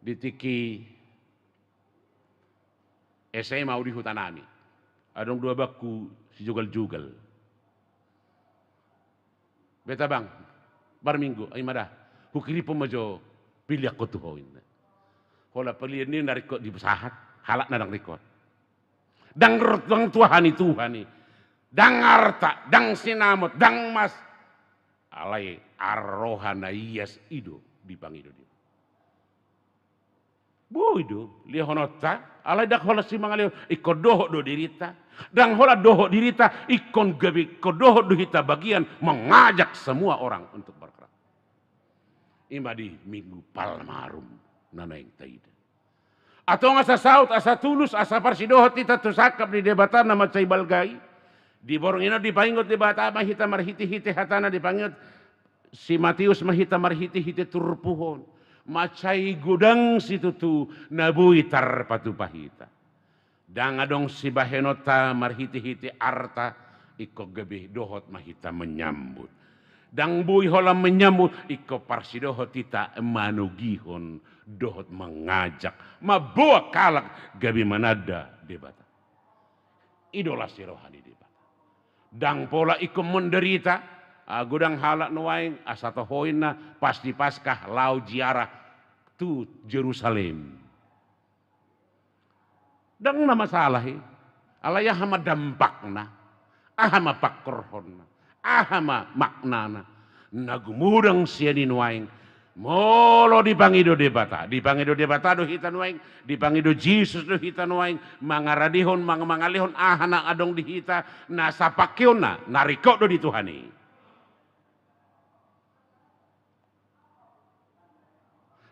Di tingki S M A au di huta nami. Adong do abangku sijogal-jogal. Beta bang, parminggu, ai ma da. Hukiriphon ma jo pilianku tu ho inna. Holan pilian ni na ringkot dipasahat, halak na ndang ringkot. Ndang rut, ndang tuahan i, tuahan i. Ndang arta, ndang sinamot, ndang mas. Alai roha na ias i do dipangido dia. Boi do lehononta, alai ndang holan simangalehon, ingkon dohot do dirinta. Ndang holan dohot dirinta, ingkon gabe, ingkon dohot do hita bagian mengajak semua orang untuk bergerak. I ma di Minggu Palmarum na naeng taida. Antong asa saut, asa tulus, asa parsidohot hita tu sangkap ni Debata na mansai balga i. Di borngin on dipaingot Debata ma hita marhite-hite hatana, dipaingot si Matius ma hita marhite-hite turpuk on. Mansai godang situtu na boi tarpatupa hita. Ndang adong sibahenonta marhite-hite arta, ingkon gabe dohot ma hita menyambut. Ndang boi holan menyambut, ingkon parsidohot hita manogihon dohot mangajak, mamboan halak gabe mananda Debata. I do las ni roha ni Debata. Ndang pola ingkon menderita, ah, godang halak nuaeng asa toho inna pas di Paskah laho ziarah tu Jerusalem. Ndang na masalah i. Alai aha ma dampakna? Aha ma pangkorhonna? Aha ma maknana? Na gumodang sian i nuaeng. Molo dipangido Debata, dipangido Debata do hita nuaeng, dipangido Jesus do hita nuaeng, mangaradehon, mang-, mangalehon aha na adong di hita, na sapangkeonna, na ringkot do di Tuhan i.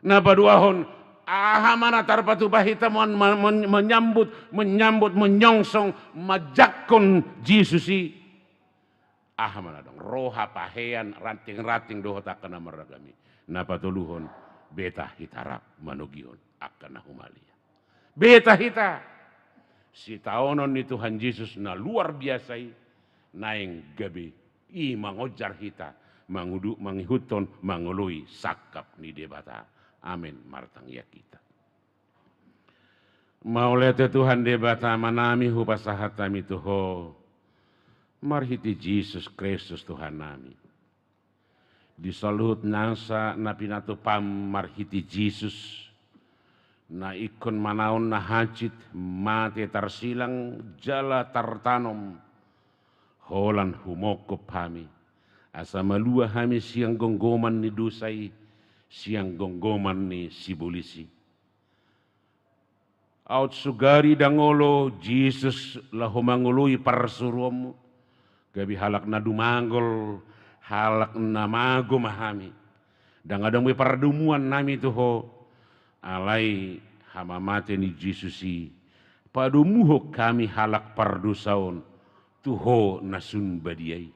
Na paduahon, aha ma na tarpatupa hita mon-, mon-, mon-, menyambut, menyambut, menyongsong, manjangkon Jesus i? Aha ma na adong? Roha, pahean, ranting-ranting dohot angka na marragam i. Na patoluhon, beta hita rap manogihon angka na humaliang. Beta hita. Sitaonon ni Tuhan Jesus na luar biasa i, naeng gabe i mangonjar hita, mangudu-, mangihuthon, mangoloi sangkap ni Debata. Amen. Martangiang hita. Mauliate Tuhan Debata Amanami, hupasahat hami tu Ho marhite Jesus Kristus Tuhannami. Di saluhut nasa na pinatupam marhite Jesus, na ingkon manaon na hansit, mate tarsilang jala tartanom, holan humongkop hami, asa malua hami sian gomgoman ni dosa i, sian gomgoman ni sibolis i. Aut sugari ndang olo Jesus laho mangoloi parsuruonmu, gabe halak na dumangol, halak na mago ma hami. Ndang adong be pardomuan nami tu Ho, alai hamamate ni Jesus i padomuhon hami halak pardosa on tu Ho na sun badia i.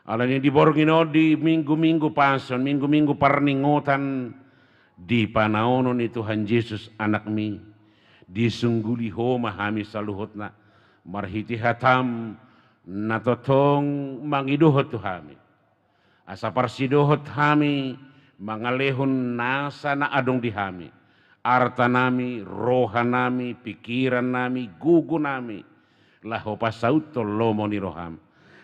Alani di borngin on, di minggu-minggu Paskah, minggu-minggu parningotan, di panaonon ni Tuhan Jesus Anakmi, disungguli Ho ma hami saluhutna, marhite hatam na tongtong mangidohon tu hami. Asa parsidohot hami mangalehon nasa na adong di hami, artanami, rohanami, pikirannami, gogonami, laho pasauthon lomo ni roham.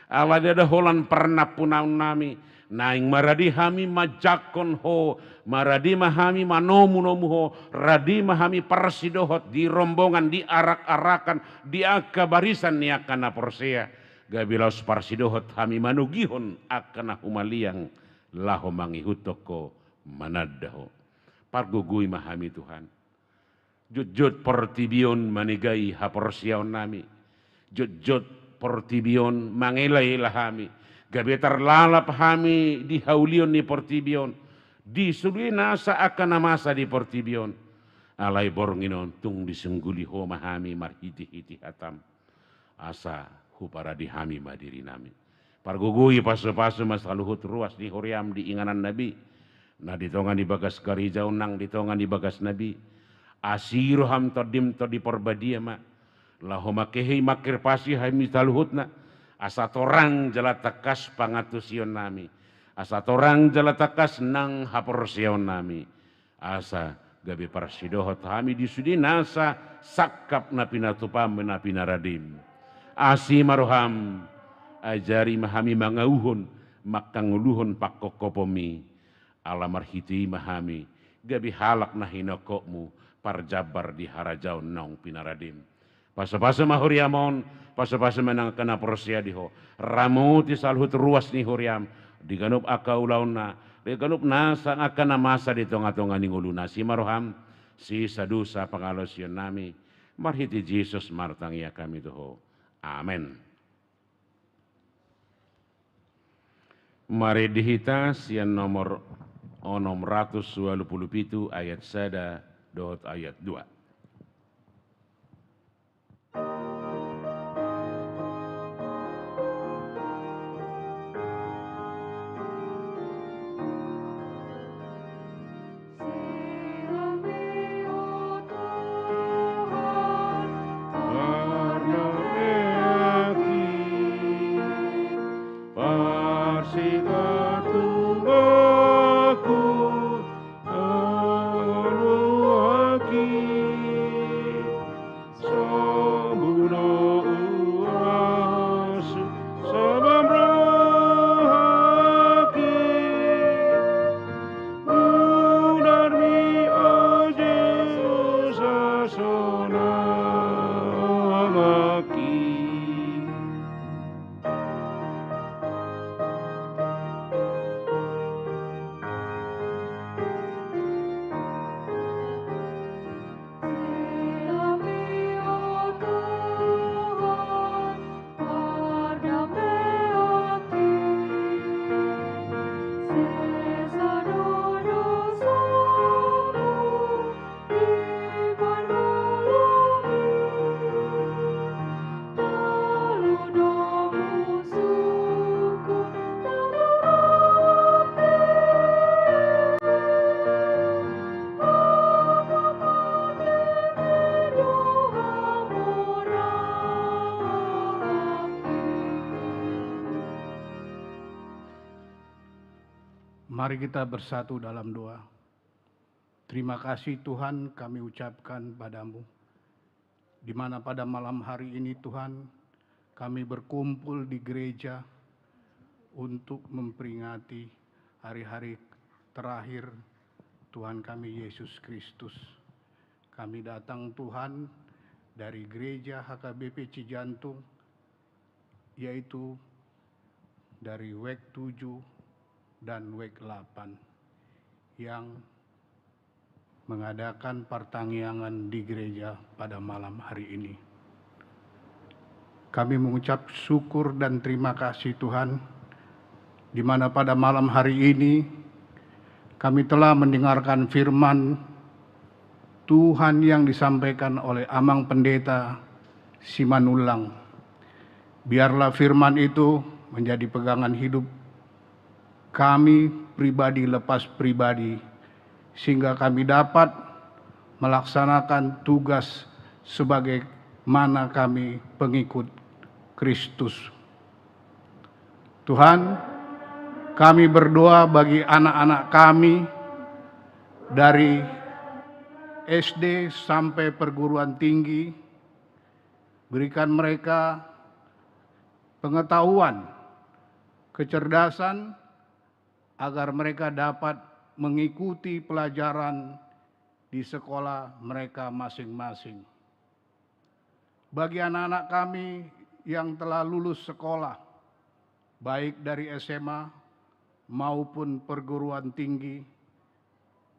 Ala ndada holan parnampunannami, Naeng ma rade hami manjangkon Ho, ma rade ma hami manomunomu Ho, rade ma hami parsidohot di rombongan, di arak-arakan, di angka barisan ni angka na porsea, gabe laos parsidohot hami manogihon angka na humaliang laho mangihuthon Ho, mananda Ho. Pargogoi ma hami Tuhan. Jotjot portibi on manegai haporseaonnami. Jotjot portibi on mangelaela hami. Gabe tarlalap hami di haulion ni portibi on, di sude nasa angka na masa di portibi on. Alai borngin on tung disungguli Ho ma hami marhitehite hataM. Asa huparade hami ma dirinami. Pargogoi, pasupasu ma saluhut ruas ni huriaM di ingananna be, na di tonga ni bagas gareja on nang di tonga ni bagasna be. Asi rohaM, TondiM, Tondi Parbadia ma, laho mangkehe, mangkirpasi hami saluhutna, asa torang jala tangkas pangantusionnami, asa torang jala tangkas nang haporseaonnami. Asa gabe parsidohot hami di sude nasa sangkap na pinatupaM, na pinaradeM. Asi ma rohaM, ajari ma hami mangauhon, mangkangoluhon pangkophoponMi. Ala marhite i ma hami gabe halak na hinongkopMu, parjambar di harajaon naung pinaradeM. Pasupasu ma huriaM on, pasupasu ma nang angka na porsea di Ho. Ramoti saluhut ruas ni huriaM di ganup angka ulaonna, di ganup nasa angka na masa di tongatonga ni ngoluna. Asi ma rohaM, sesa dosa pangalaosionnami. Marhite Jesus martangiang hami tu Ho. Amen. Marende hita sian nomor onom ratus ualu pulu pitu, ayat sada dohot ayat dua. Mari kita bersatu dalam doa. Terima kasih Tuhan kami ucapkan padamu, di mana pada malam hari ini Tuhan, kami berkumpul di gereja untuk memperingati hari-hari terakhir Tuhan kami Yesus Kristus. Kami datang Tuhan dari gereja H K B P Cijantung, yaitu dari wek tujuh dan wek delapan yang mengadakan partangiangan di gereja pada malam hari ini. Kami mengucap syukur dan terima kasih Tuhan, di mana pada malam hari ini kami telah mendengarkan firman Tuhan yang disampaikan oleh Amang Pendeta Simanullang. Biarlah firman itu menjadi pegangan hidup kami pribadi lepas pribadi, sehingga kami dapat melaksanakan tugas sebagaimana kami pengikut Kristus. Tuhan, kami berdoa bagi anak-anak kami dari S D sampai perguruan tinggi, berikan mereka pengetahuan, kecerdasan, agar mereka dapat mengikuti pelajaran di sekolah mereka masing-masing. Bagi anak-anak kami yang telah lulus sekolah, baik dari S M A maupun perguruan tinggi,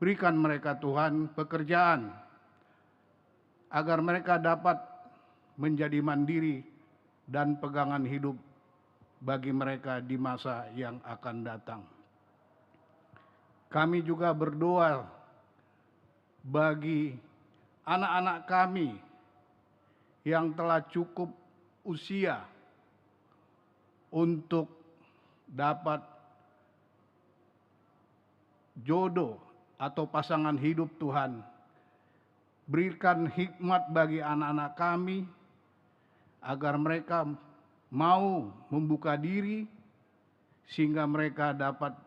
berikan mereka, Tuhan, pekerjaan agar mereka dapat menjadi mandiri dan pegangan hidup bagi mereka di masa yang akan datang. Kami juga berdoa bagi anak-anak kami yang telah cukup usia untuk dapat jodoh atau pasangan hidup, Tuhan. Berikan hikmat bagi anak-anak kami, agar mereka mau membuka diri, sehingga mereka dapat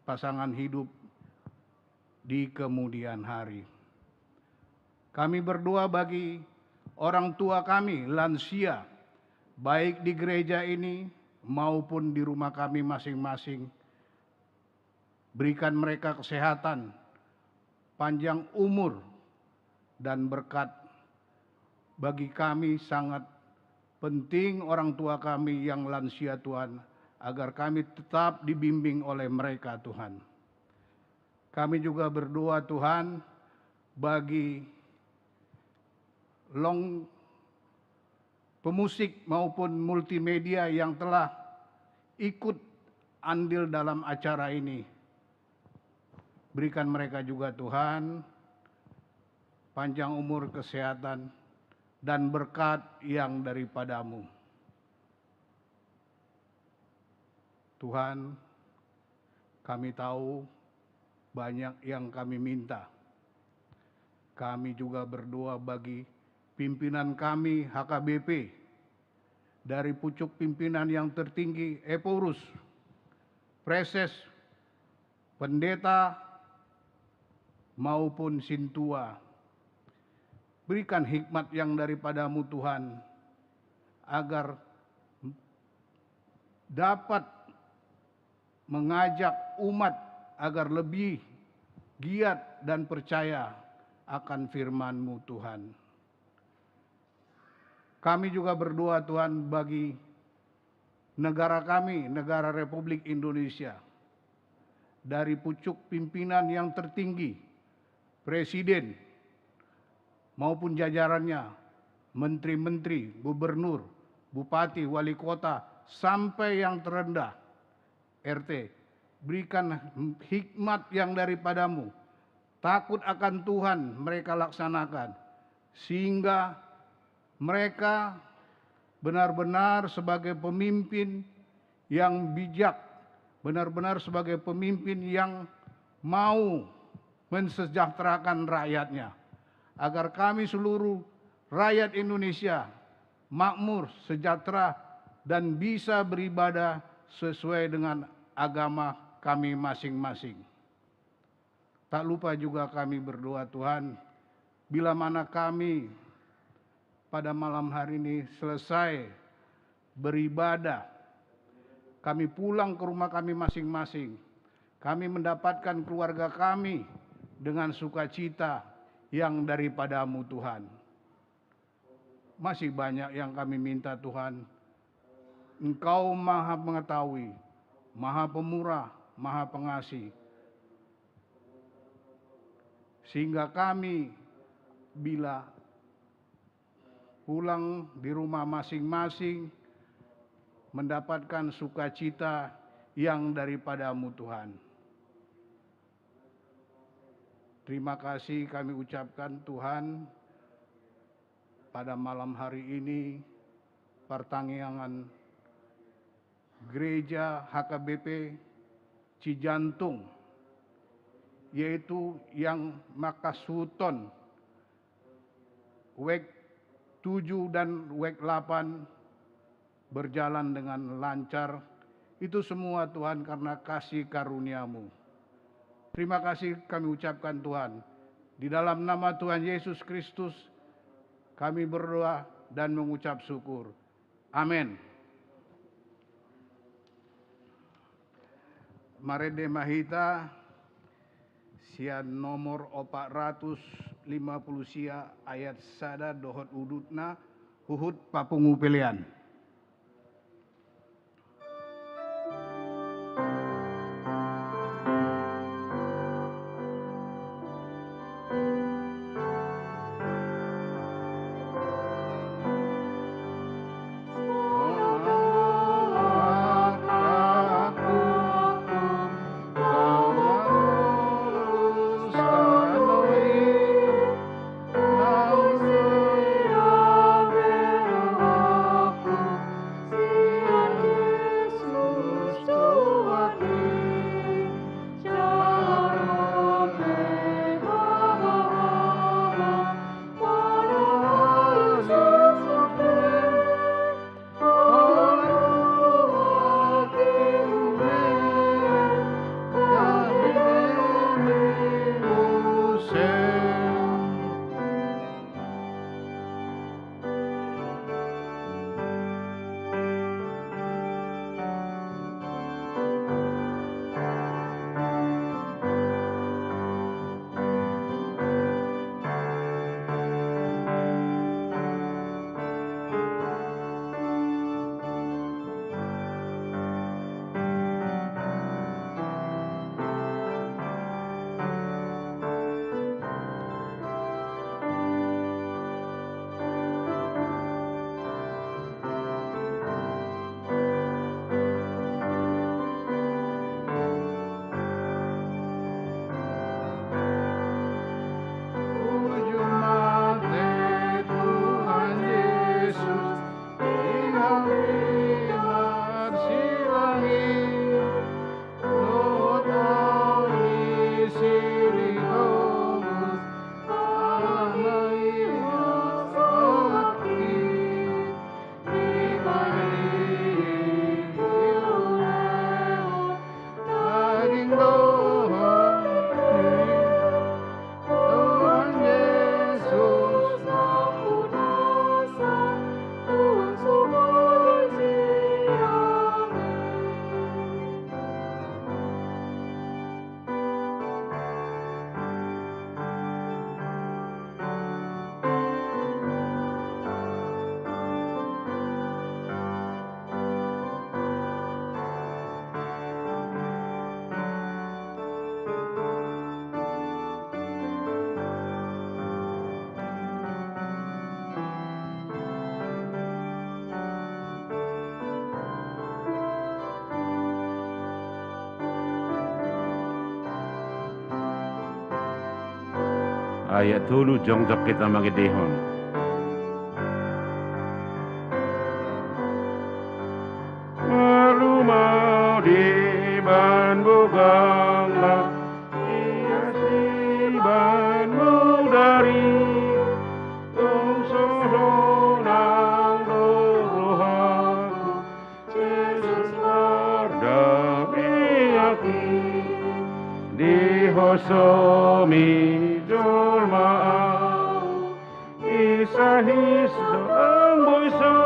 pasangan hidup di kemudian hari. Kami berdoa bagi orang tua kami, lansia, baik di gereja ini maupun di rumah kami masing-masing. Berikan mereka kesehatan, panjang umur, dan berkat. Bagi kami sangat penting orang tua kami yang lansia, Tuhan, agar kami tetap dibimbing oleh mereka, Tuhan. Kami juga berdoa, Tuhan, bagi long pemusik maupun multimedia yang telah ikut andil dalam acara ini. Berikan mereka juga, Tuhan, panjang umur, kesehatan, dan berkat yang daripada-Mu. Tuhan, kami tahu banyak yang kami minta. Kami juga berdoa bagi pimpinan kami H K B P, dari pucuk pimpinan yang tertinggi, Ephorus, Praeses, Pendeta, maupun Sintua. Berikan hikmat yang daripada-Mu, Tuhan, agar dapat mengajak umat agar lebih giat dan percaya akan firman-Mu, Tuhan. Kami juga berdoa, Tuhan, bagi negara kami, negara Republik Indonesia, dari pucuk pimpinan yang tertinggi, Presiden, maupun jajarannya, menteri-menteri, gubernur, bupati, wali kota, sampai yang terendah, R T. Berikan hikmat yang daripada-Mu, takut akan Tuhan mereka laksanakan, sehingga mereka benar-benar sebagai pemimpin yang bijak, benar-benar sebagai pemimpin yang mau mensejahterakan rakyatnya, agar kami seluruh rakyat Indonesia makmur, sejahtera, dan bisa beribadah sesuai dengan agama kami masing-masing. Tak lupa juga kami berdoa, Tuhan, bila mana kami pada malam hari ini selesai beribadah, kami pulang ke rumah kami masing-masing, kami mendapatkan keluarga kami dengan sukacita yang daripada-Mu, Tuhan. Masih banyak yang kami minta, Tuhan. Engkau Maha Mengetahui, Maha Pemurah, Maha Pengasih. Sehingga kami, bila pulang di rumah masing-masing, mendapatkan sukacita yang daripada-Mu, Tuhan. Terima kasih kami ucapkan, Tuhan, pada malam hari ini, partangiangan Gereja H K B P Cijantung, yaitu yang mangkasuhuthon wijk tujuh dan wijk delapan berjalan dengan lancar. Itu semua, Tuhan, karena kasih karunia-Mu. Terima kasih kami ucapkan, Tuhan. Di dalam nama Tuhan Yesus Kristus, kami berdoa dan mengucap syukur. Amin. Marende ma hita sian nomor opat ratus lima puluh sia ayat sada dohot udutna, huhut papungu pelean. Ayat tolu, jongjong hita mangendehon. Malum au dibahen bogangna, ias dibahen mudari, tung so sonang do rohangku, Jesus mardamean i. Dihosomi jolma au, hisahis do anggo i so.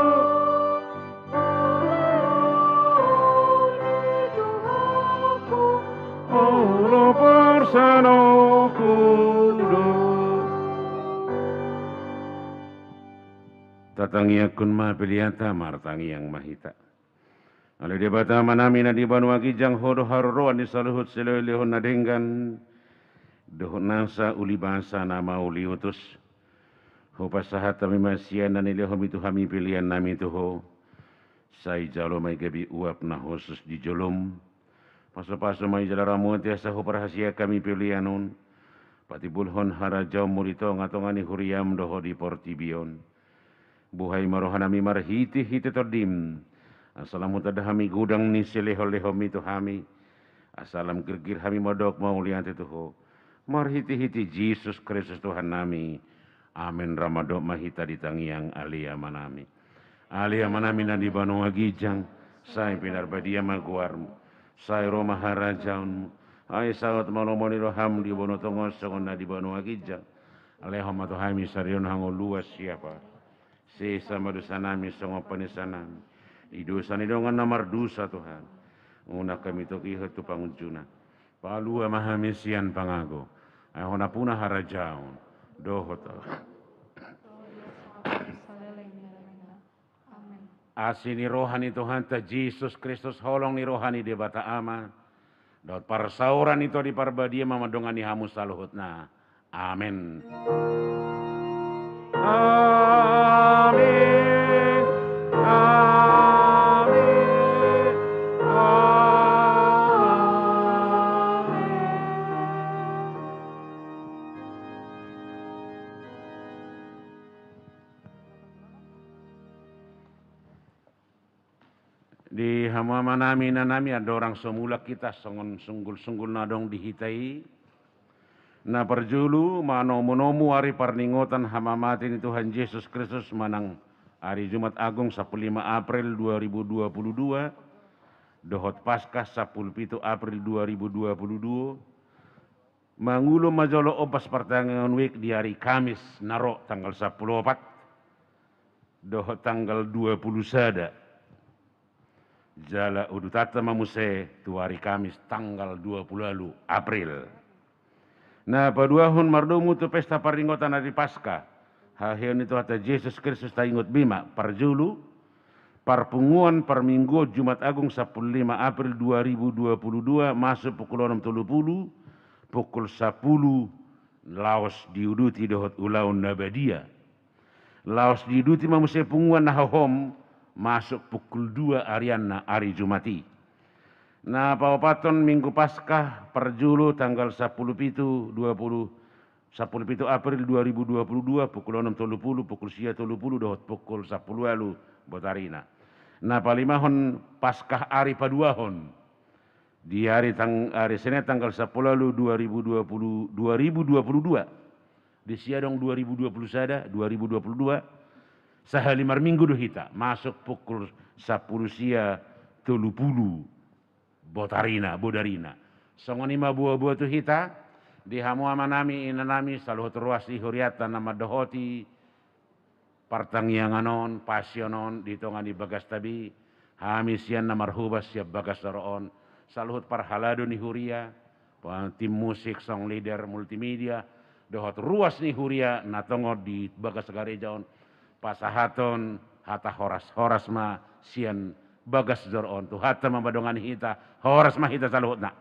Olo, parsanonku do. Tatangiangkon ma peleanta, martangiang ma hita. Ale Debata Amanami na di banua ginjang, Ho do haroroan ni saluhut silehonlehon na denggan dohot nasa uli basa na mauliutus. Hupasahat hami ma sian na nilehomi tu hami peleannami tu Ho. Sai jalo ma i gabe uap na hushus di jolom. Pasupasu ma i jala ramoti asa huparhaseang hami pelean on patimbulhon harajaonmu di tongatonga ni huriam dohot di portibi on. Buhai ma rohanami marhitehite Tondim, asa lam hutanda hami godang ni silehonlehonmi tu hami, asa lam girgir hami mandok mauliate tu Ho, marhitehite Jesus Kristus Tuhannami. Amen. Ra mandok ma hita di tangiang Ale Amanami. Ale Amanami na di banua ginjang, sai pinarbadia ma goarmu, sai ro ma harajaonmu, ai saut ma lomo ni roham di banua tonga on songon na di banua ginjang. Lehon ma tu hami sadari on hangoluan siapari. Sesa ma dosanami songon panesanami di dosa ni dongan na mardosa tu hami. Unang hami togihon tu pangunjunan. Palua ma hami sian pangago. Ai Ho nampuna harajaon dohot asi ni roha ni Tuhanta Jesus Kristus, holong ni roha ni Debata Ama, dohot parsaoran ni Tondi Parbadia ma mandongani hamu saluhutna. Amen. Amen. Amen. Amen. Di hamu amanami, inanami, andorang so mulak hita songon sunggul-sunggul na adong di hita i, na parjolo manomu-nomu ari parningotan hamamate ni Tuhan Jesus Kristus manang ari Jumat Agung sampulu lima April dua ribu dua puluh dua, dohot Paskah sampulu pitu April dua ribu dua puluh dua, mangulon ma jolo ombas partangiangan wijk di ari Kamis na ro tanggal sampulu opat dohot tanggal dua puluh sada. Jala udutanta ma muse tu ari Kamis tanggal dua puluh ualu April. Na paduahon, mardomu tu pesta parningotan ari Paskah, haheheon ni Tuhanta Jesus Kristus taingot be ma parjolo, parpunguan parmingguon Jumat Agung sampulu lima April dua ribu dua puluh dua, masuk pukul onom tolu pulu, pukul sampulu laos diuduti dohot ulaon na badia. Laos diuduti ma muse punguan na hohom, masuk pukul dua arianna ari Jumat i. Na paopathon, Minggu Paskah parjolo tanggal sampulu pitu, dua puluh, sampulu pitu April dua ribu dua puluh dua, pukul onom tolu pulu, pukul sia tolu pulu dohot pukul sampulu ualu botarina. Na palimahon, Paskah ari paduahon, di ari tang-, ari Senin tanggal sampulu ualu dua ribu dua puluh, dua ribu dua puluh dua. Disi adong dua ribu dua puluh sada, dua ribu dua puluh dua, sahali marminggu do hita, masuk pukul sampulu sia tolu pulu botarina, bodarina. Songon i ma boa-boa tu hita, di hamu amanami, inanami, saluhut ruas ni hurianta na mandohoti partangiangan on, pasion on, di tonga ni bagasta be, hami sian na marhobas sian bagas joro on, saluhut parhalado ni huria, pa-, tim musik, song leader, multimedia, dohot ruas ni huria na tongon di bagas gareja on, pasahathon hata horas-horas ma sian bagas joro on. Tuhanta ma mandongani hita, horas ma hita saluhutna.